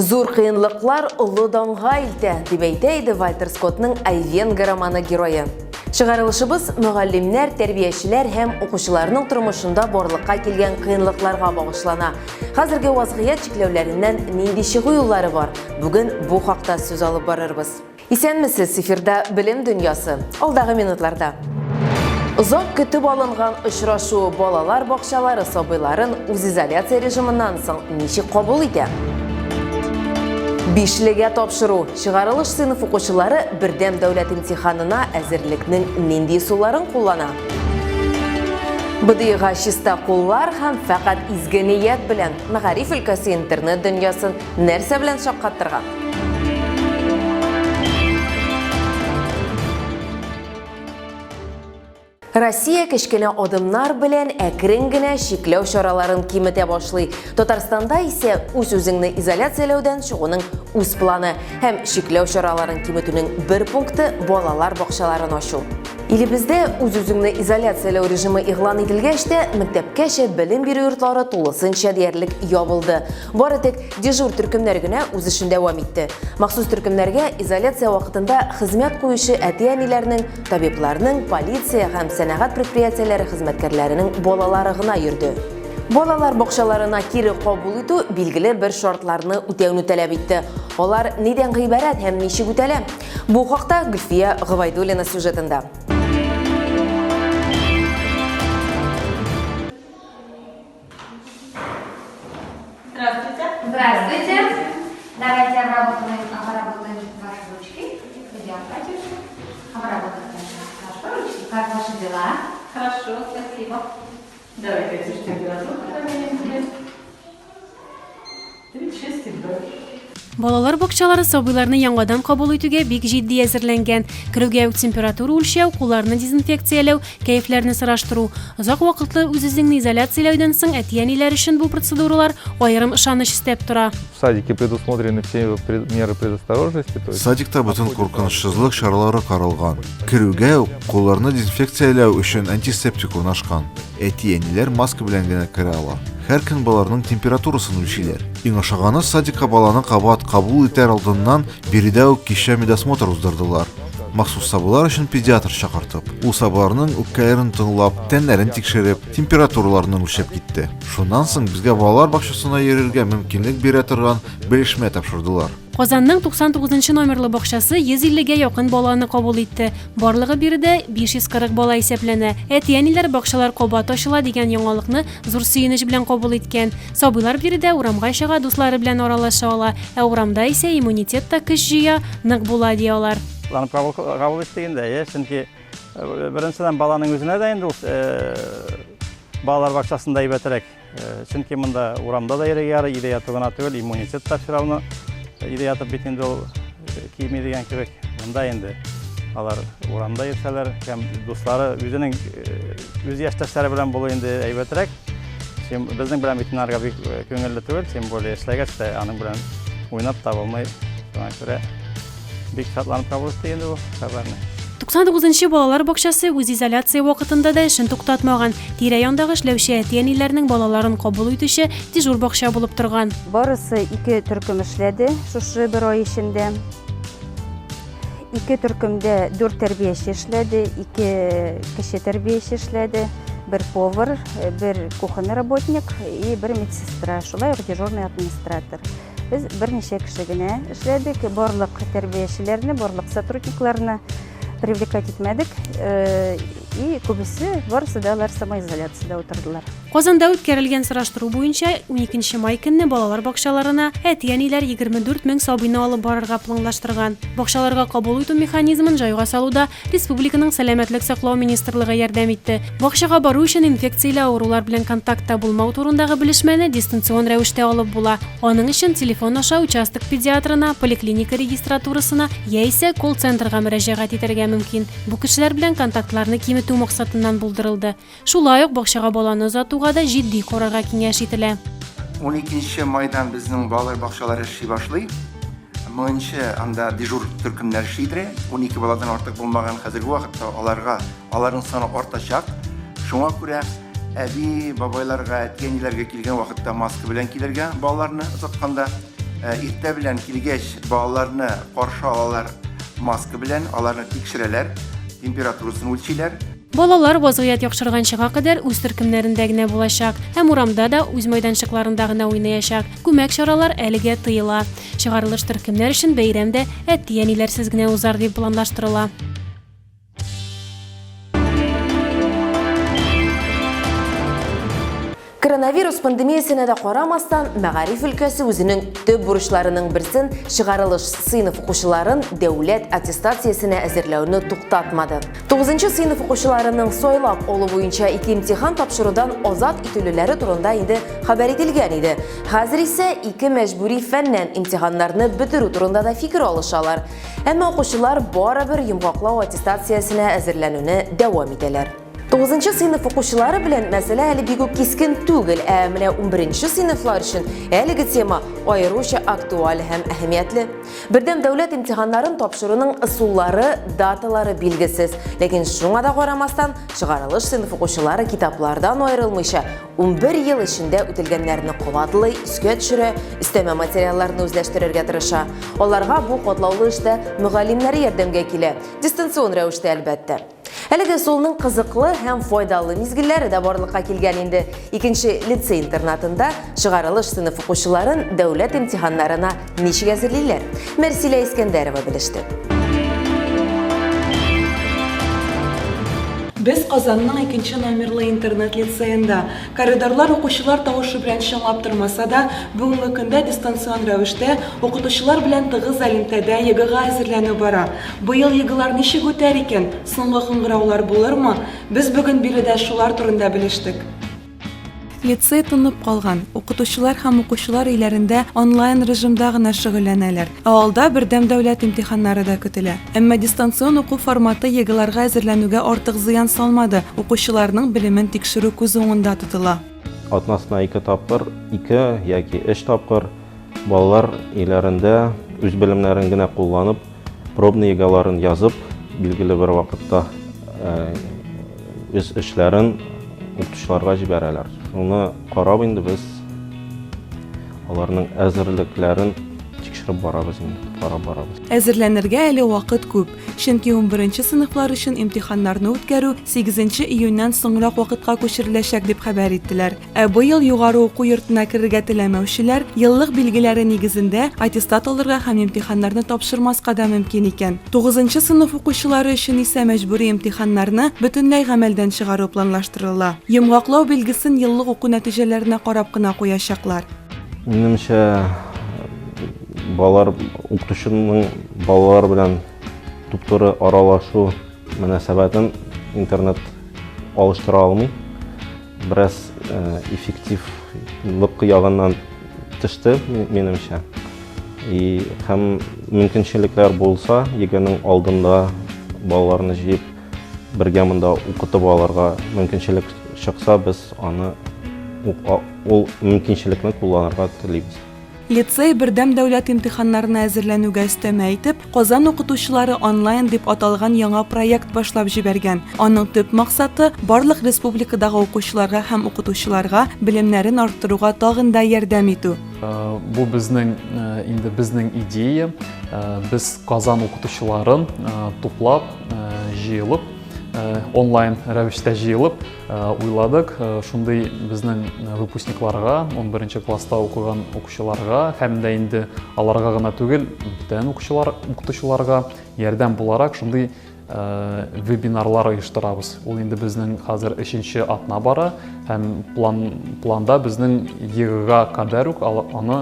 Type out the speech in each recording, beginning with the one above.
Зур кыенлыклар олы данга илтә, дип әйтә иде Вальтер Скоттның Айвенго романы герое. Чыгарылышыбыз мөгаллимнәр, тәрбиячеләр һәм укучыларның тормышында барлыкка килгән кыенлыкларга багышлана. Хәзерге вазгыять чикләүләреннән нинди чыгу юллары бар? Бүген бу хакта сүз алып барырбыз. Исәнмесез, эфирда Белем дөньясы. Алдагы минутларда. Озак көтеп алынган очрашу балалар бакчалары сабыйларын үзизоляция режимыннан соң ничек кабул итә? Бишлегә тапшыру. Чыгарылыш сыйныф укучылары бердәм дәүләт имтиханына әзерлекнең нинди ысулларын куллана? БДИга чиста куллар һәм фәкать изге ният белән мәгариф өлкәсе интернет дөньясын нәрсә белән шаккаттырган? Россия кечкенә адымнар белән әкрен генә чикләү чараларын киметә башлый. Татарстанда исә үз-үзеңне изоляцияләүдән чыгуның үз планы һәм чикләү чараларын киметүнең бер пункты балалар бакчаларын ачу. Илебездә үз-үзеңне изоляцияләү режимы игълан ителгәч тә, мәктәпкәчә белем бирү йортлары тулысынча диярлек ябылды. Бары тик дежур төркемнәр генә үз эшен дәвам итте. Махсус төркемнәргә изоляция вакытында хезмәт куючы әти-әниләрнең, табибларның, полиция һәм сәнәгать предприятиеләре хезмәткәрләренең балалары гына йөрде. Балалар бакчаларына кире кабул итү билгеле бер шартларны үтәүне таләп итте. Алар нидән гыйбарәт һәм ничек үтәлә? Бу хакта Гөлфия Гобәйдуллина сюжетында. Здравствуйте. Здравствуйте. Давайте обработаем, обработаем ваши ручки. Идем, Катюша. Обработаем ваши ручки. Как ваши дела? Хорошо, спасибо. Давай, Катюш, температуру проверим тебе. 36,2. Балалар бакчалары сабыйларны яңадан кабул итүгә бик җитди әзерләнгән. Керүгә үк температура үлчәү, кулларны дезинфекцияләү, кәефләрне сораштыру. Озак вакытлы үз-үзеңне изоляцияләүдән соң әти-әниләр өчен бу процедуралар аерым ышаныч өстәп тора. В садике предусмотрены все меры предосторожности. То есть Садикта бөтен куркынычсызлык чаралары каралган. Керүгә үк кулларны дезинфекцияләү өчен антисептик урнашкан. Әти-әниләр маска белән генә керә ала. Һәр көн балаларның температурасын үлчиләр. Иң ошаганы, садикка баланы кабат кабул итәр алдыннан биредә үк кичә медосмотр уздырдылар. Махсус сабыйлар өчен педиатр чакыртып, ул сабыйларның үпкәләрен тыңлап, тәннәрен тикшереп, температураларын үлчәп китте. Шуннан соң безгә балалар бакчасына йөрергә мөмкинлек бирә торган белешмә тапшырдылар. Казанның 99 нчы номерлы бакчасы 150 гә якын баланы кабул итте. Барлыгы биредә 540 бала исәпләнә. Әти-әниләр бакчалар кабат ачыла дигән яңалыкны зур сөенеч белән кабул иткән. Сабыйлар биредә урамга чыга, дуслары белән аралаша ала. Ә урамда исә иммунитет та көч җыя, нык була, ди алар. Шатланып кабул, кабул иттек инде, әйе, чөнки беренчедән баланың үзенә дә инде ул балалар бакчасында әйбәтрәк. Чөнки монда урамда да йөрергә ярый, өйдә яту гына түгел, иммунитет та все равно өйдә ятып бит инде ул кими дигән кебек. Монда инде алар урамда йөрсәләр һәм дуслары үзенең үз яшьтәшләре белән булу инде әйбәтрәк. Чем безнең белән бит инарга бик күңелле түгел, тем более эшләгәч тә аның белән уйнап та булмый. Шуңа күрә Бик шатланып кабул иттек инде бу хәбәрне. 99 нчы балалар бакчасы үзизоляция вакытында да эшен туктатмаган. Тирә-яндагы эшләүче әти-әниләрнең балаларын кабул итүче дежур бакча булып торган. Барысы ике төркем эшләде шушы бер ай эчендә. Ике төркемдә дүрт тәрбияче эшләде, ике кече тәрбияче эшләде, бер повар, бер кухонный работник и бер медсестра, шулай ук дежурный администратор. Без берничә кеше генә эшләдек. Барлык тәрбиячеләрне, барлык сотрудникларны привлекать итмәдек. Э, и күбесе, барысы да алар самоизоляциядә утырдылар. Казанда үткәрелгән сораштыру буенча 12 май көнне балалар бакчаларына әти-әниләр 24 мең сабыйны алып барырга планлаштырган. Бакчаларга кабул итү механизмын җайга салуда Республиканың Сәламәтлек саклау министрлыгы ярдәм итте. Бакчага бару өчен инфекцияле авырулар белән контактта булмау турындагы белешмәне дистанцион рәвештә алып була. Аның өчен телефон аша участок педиатрына, поликлиника регистратурасына яисә колл-центрга мөрәҗәгать итәргә мөмкин. Бу кешеләр белән контактларны киметү максатыннан булдырылды. Шулай ук бакчага баланы озатуга да җитди карарга киңәш ителә. 12 майдан безнең балалар бакчалары эшли башлый. Моңынчы анда дежур төркемнәр эшли иде. 12 баладан артык булмаган хәзерге вакытта аларга аларның саны артачак. Шуңа күрә әби, бабайларга, әти-әниләргә килгән вакытта маска белән килергә балаларны озатканда. Иртә белән килгәч, балаларны каршы алалар маска белән, аларны тикшерәләр, температурасын үлчиләр. Балалар вазгыять яхшырганчыга кадәр үз төркемнәрендә генә булачак һәм урамда да үз майданчыкларында гына уйнаячак. Күмәк чаралар әлегә тыела. Чыгарылыш төркемнәр өчен бәйрәм дә әти-әниләрсез генә узар дип планлаштырыла. Коронавирус пандемиясенә дә карамастан, мәгариф өлкәсе үзенең төп бурычларының берсен чыгарылыш сыйныф укучыларын дәүләт аттестациясенә әзерләүне туктатмады. 9 сыйныф укучыларының сайлап алу буенча ике имтихан тапшырудан азат ителүләре турында инде хәбәр ителгән иде. Хәзер исә ике мәҗбүри фәннән имтиханнарны бетерү турында да фикер алышалар. Әмма укучылар барыбер йомгаклау аттестациясенә әзерләнүне дәвам итәләр. Тугызынчы сыйныф укучылары белән мәсьәлә әле бик үк кискен түгел, ә менә унберенче сыйныфлар өчен әлеге тема аеруча актуаль һәм әһәмиятле. Бердәм дәүләт имтиханнарын тапшыруның ысуллары, даталары билгесез. Ләкин шуңа да карамастан, чыгарылыш сыйныф укучылары китаплардан аерылмыйча, 11 ел эчендә үтелгәннәрне кабатлый, искә төшерә, өстәмә материалларны үзләштерергә тырыша. Аларга бу катлаулы эштә мөгаллимнәре ярдәмгә килә, дистанцион рәвештә, әлбәттә. Әлеге ысулның кызыклы һәм файдалы мизгелләре дә барлыкка килгән инде. Икенче лицей-интернатында чыгарылыш сыйныф укучыларын дәүләт имтиханнарына ничек әзерлиләр? Мәрсилә Искәндәрова белеште. Без Казанның икенче номерлы интернат-лицеенда. Коридорлар укучылар тавышы белән чыңлап тормаса да, бүгенге көндә дистанцион рәвештә укытучылар белән тыгыз элемтәдә ЕГЭга әзерләнү бара. Быел ЕГЭлар ничек үтәр икән? Соңгы кыңгыраулар булырмы? Без бүген биредә шулар турында белештек. Лицей тынып калган, укытучылар һәм укучылар өйләрендә онлайн режимда гына шөгыльләнәләр. Ә алда бердәм дәүләт имтиханнары да көтелә. Әмма дистанцион уку форматы ЕГЭларга әзерләнүгә артык зыян салмады, укучыларның белемен тикшерү күз уңында тотыла. Атнасына ике тапкыр, ике яки өч тапкыр балалар өйләрендә үз белемнәрен генә кулланып, пробный ЕГЭларын язып, билгеле бер вакытта үз эшләрен укытучыларга җибәрәләр. Шуны карап инде без аларның әзерлекләрен тикшереп барабыз инде, карап барабыз. Әзерләнергә әле вакыт күп, чөнки унберенче сыйныфлар өчен имтиханнарны үткәрү сигезенче июньнән соңрак вакытка күчереләчәк дип хәбәр иттеләр. Ә быел югары уку йортына керергә теләмәүчеләр еллык билгеләре нигезендә аттестат алырга һәм имтиханнарны тапшырмаска да мөмкин икән. Тугызынчы сыйныф укучылары өчен исә мәҗбүри имтиханнарны бөтенләй гамәлдән чыгару планлаштырыла. Йомгаклау билгесен еллык уку нәтиҗәләренә карап кына куячаклар. Минемчә, балалар, укытучының балалар белән туп-туры аралашу мөнәсәбәтен интернет алыштыра алмый. Бераз эффективлык ягыннан төште, минемчә. И һәм мөмкинчелекләр булса, ЕГЭның алдында балаларны җыеп, бергә монда укытып алырга мөмкинчелек чыкса, без аны ул мөмкинчелекне кулланырга телибез. Лицей бердәм дәүләт имтиханнарына әзерләнүгә өстәмә итеп, Казан укытучылары онлайн дип аталган яңа проект башлап җибәргән. Аның төп максаты, барлык республикадагы укучыларга һәм укытучыларга белемнәрен арттыруга тагын да ярдәм итү. Бу безнең инде безнең идея. Без Казан укытучыларын туплап, җыелып, онлайн рәвештә җыелып, Уйладык, шундый безнең выпускникларга, 11 класста укыган укучыларга һәм дә инде аларга гына түгел, бүтән укучылар, укытучыларга ярдәм буларак шундый вебинарлар оештырабыз. Ул инде безнең хәзер өченче атна бара һәм план, планда безнең ЕГЭга кадәр үк аны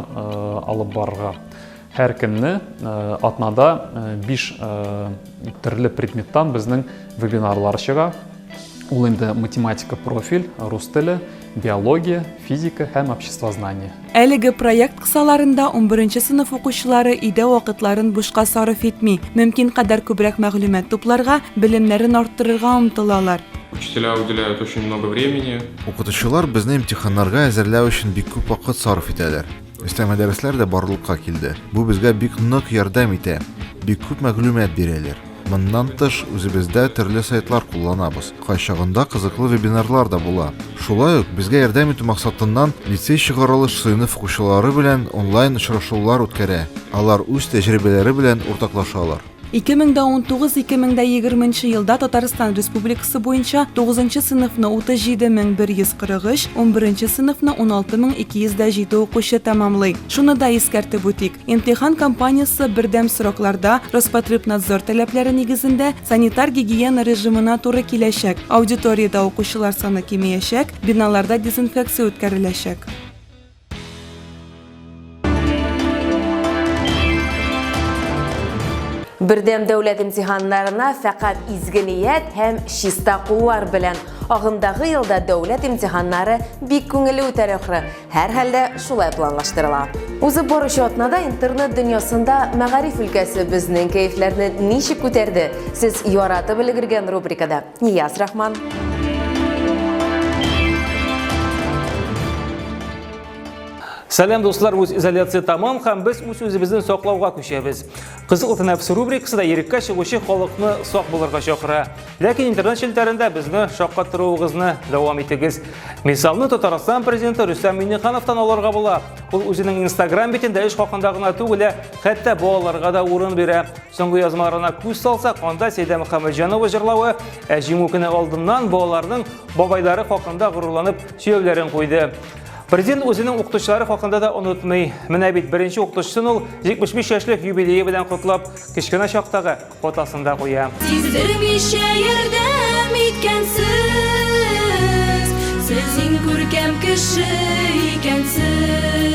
алып барырга. Һәр көнне атнада 5 төрле предметтан безнең вебинарлар чыга. Ул инде математика профиль, рус теле, биология, физика һәм обществознание. Әлеге проект кысаларында унберенче сыйныф укучылары өйдә вакытларын бушка сарыф итми, мөмкин кадәр күбрәк мәгълүмат тупларга, белемнәрен арттырырга омтылалар. Учителя уделяют очень много времени. Укытучылар безне имтиханнарга әзерләү өчен бик күп вакыт сарыф итәләр. Өстәмә дәресләр дә барлыкка килде. Бу безгә бик нык ярдәм итә. Бик күп мәгълүмат бирәләр. Моннан тыш, үзебездә төрле сайтлар кулланабыз. Кайчагында кызыклы вебинарлар да була. Шулай ук, безгә ярдәм итү максатыннан, лицей чыгарылыш сыйныф укучылары белән онлайн очрашулар үткәрә. Алар үз тәҗрибәләре белән уртаклашалар. 2019-2020 нче елда Татарстан Республикасы буенча тугызынчы сыйныфны 37143, унберенче сыйныфны 16207 укучы тәмамлый. Шуны да искәртеп үтик, имтихан кампаниясе бердәм срокларда, Роспотребнадзор таләпләре нигезендә, санитар-гигиена режимына туры киләчәк, аудиториядә укучылар саны кимеячәк, биналарда дезинфекция үткәреләчәк. Бердәм дәүләт имтиханнарына фәкать изге ният һәм чиста куллар белән. Агымдагы елда дәүләт имтиханнары бик күңелле үтәр ахры. Һәрхәлдә шулай планлаштырыла. Узып баручы атнада интернет дөньясында мәгариф өлкәсе безнең кәефләрне ничек күтәрде? Сез яратып өлгергән рубрикада Нияз Рахман. Сәлам, дуслар, үз изоляция тамам һәм без үз үзебезне саклауга күчәбез. Кызыклы тәнәфес рубрикасы да иреккә чыгучы халыкны сак булырга чакыра. Ләкин интернет челтәрендә безне шаккатыруыгызны дәвам итегез. Мисалны Татарстан президенты Рөстәм Миңнехановтан алырга була. Ул үзенең Instagram битендә эш хакында гына түгел, ә хәтта балаларга да урын бирә. Соңгы язмаларына күз салсак, анда Сәйдә Мөхәммәтҗанова җырлавы, ә җиңү көне алдыннан балаларның бабайлары хакында горурланып сөйләүләрен куйды. Президент үзенең укытучылары хакында да онытмый. Менә бит беренче укытучысын ул 75 яшьлек юбилее белән котлап, кечкенә чактагы фотосын да куя. Сиздермичә ярдәм иткәнсез, Сез иң күркәм кеше икәнсез.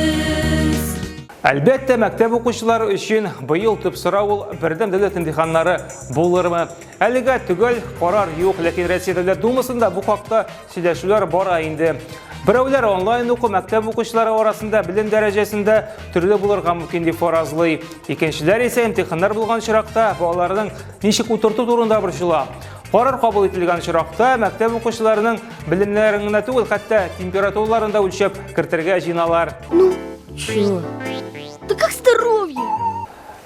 Әлбәттә, мәктәп укучылары өчен быел төп сорау ул бердәм дәүләт имтиханнары булырмы? Әлегә төгәл карар юк, ләкин Россия Дәүләт Думасында бу хакта сөйләшүләр бара инде. Берәүләр онлайн уку мәктәп укучылары арасында белем дәрәҗәсендә төрле булырга мөмкин дип фаразлый. Икенчеләр исә имтиханнар булган очракта балаларның ничек утырту турында борчыла. Карар кабул ителгән очракта мәктәп укучыларының белемнәрен генә түгел, хәтта температураларын да үлчәп кертергә җыеналар. Ну, Чё? Да как здоровье?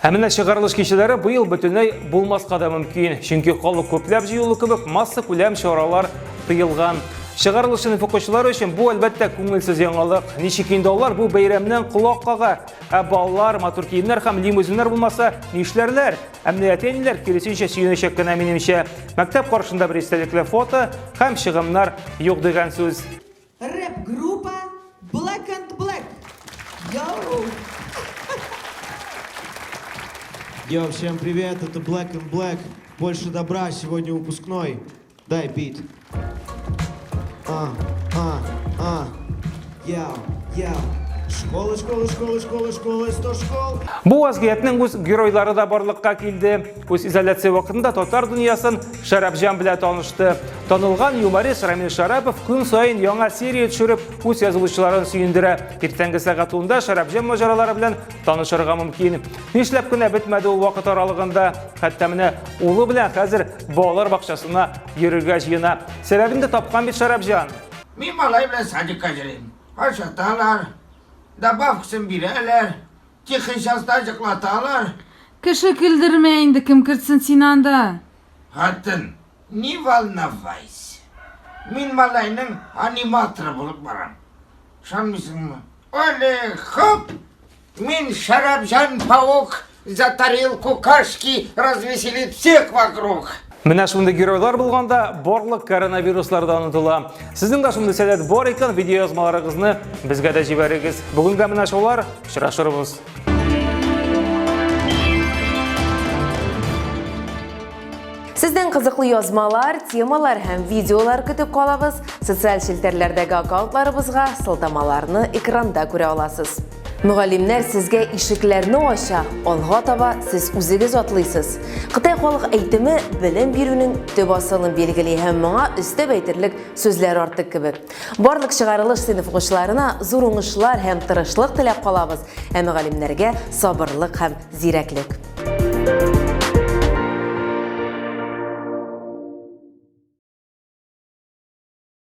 Ә менә чыгарылыш кичәләре быел бөтенләй булмаска да мөмкин, чөнки халык күпләп җыелу кебек массакүләм чаралар тыелган. Чыгарылыш сыйныф укучылары өчен бу, әлбәттә, күңелсез яңалык. Ничек инде алар бу бәйрәмнән колак кага? Ә балалар, матур киемнәр һәм лимузиннар булмаса, нишләрләр? Ә менә әти-әниләр киресенчә сөенәчәк кенә, минемчә. Мәктәп каршында бер истәлекле фото һәм чыгымнар юк дигән сүз. Рэп-группа Black and Black. Йоу! Йоу, всем привет, это Black and Black. Больше добра, сегодня выпускной. Дай бит. А, а, а. Яу, яу. Школа, школа, школа, школа, школа, 100 школ. Бу вазгыятьнең үз геройлары да барлыкка килде. Үз изоляция вакытында татар дөньясын Шәрапҗан белән танышты. Танылган юморист Рамил Шәрапов көн саен яңа серия төшереп, үз язылучыларын сөендерә. Иртәнге сәгать 10-да Шәрапҗан маҗаралары белән танышырга мөмкин. Нишләп кенә бетмәде ул вакыт аралыгында. Хәтта менә улы белән хәзер балалар бакчасына йөрергә җыена. Сәбәбен дә тапкан бит Шәрапҗан. Мин малай белән садикка йөрим. Ашаталар, добавкасын бирәләр, Тихий часта җыклаталар. Кеше көлдермә инде, кем кертсен сине анда? Хатын, не волновайся. Мин малайның аниматоры булып барам. Ышанмыйсыңмы? Оле, хоп! Мин Шәрәпҗан паук за тарелку кашки развеселит всех вокруг. Менә шундый геройлар булганда барлык коронавируслар да онытыла. Сезнең дә шундый сәләт бар икән, видеоязмаларыгызны безгә дә җибәрегез. Бүгенгә менә шулар, очрашырбыз. Сездән кызыклы язмалар, темалар һәм видеолар көтеп калабыз. Социаль челтәрләрдәге аккаунтларыбызга сылтамаларны экранда күрә аласыз. Мөгаллимнәр сезгә ишекләрне ача, алга таба сез үзегез атлыйсыз. Кытай халык әйтеме белем бирүнең төп асылын билгели һәм моңа өстәп әйтерлек сүзләр артык кебек. Барлык чыгарылыш сыйныф укучыларына зур уңышлар һәм тырышлык теләп калабыз, ә мөгаллимнәргә сабырлык һәм зирәклек.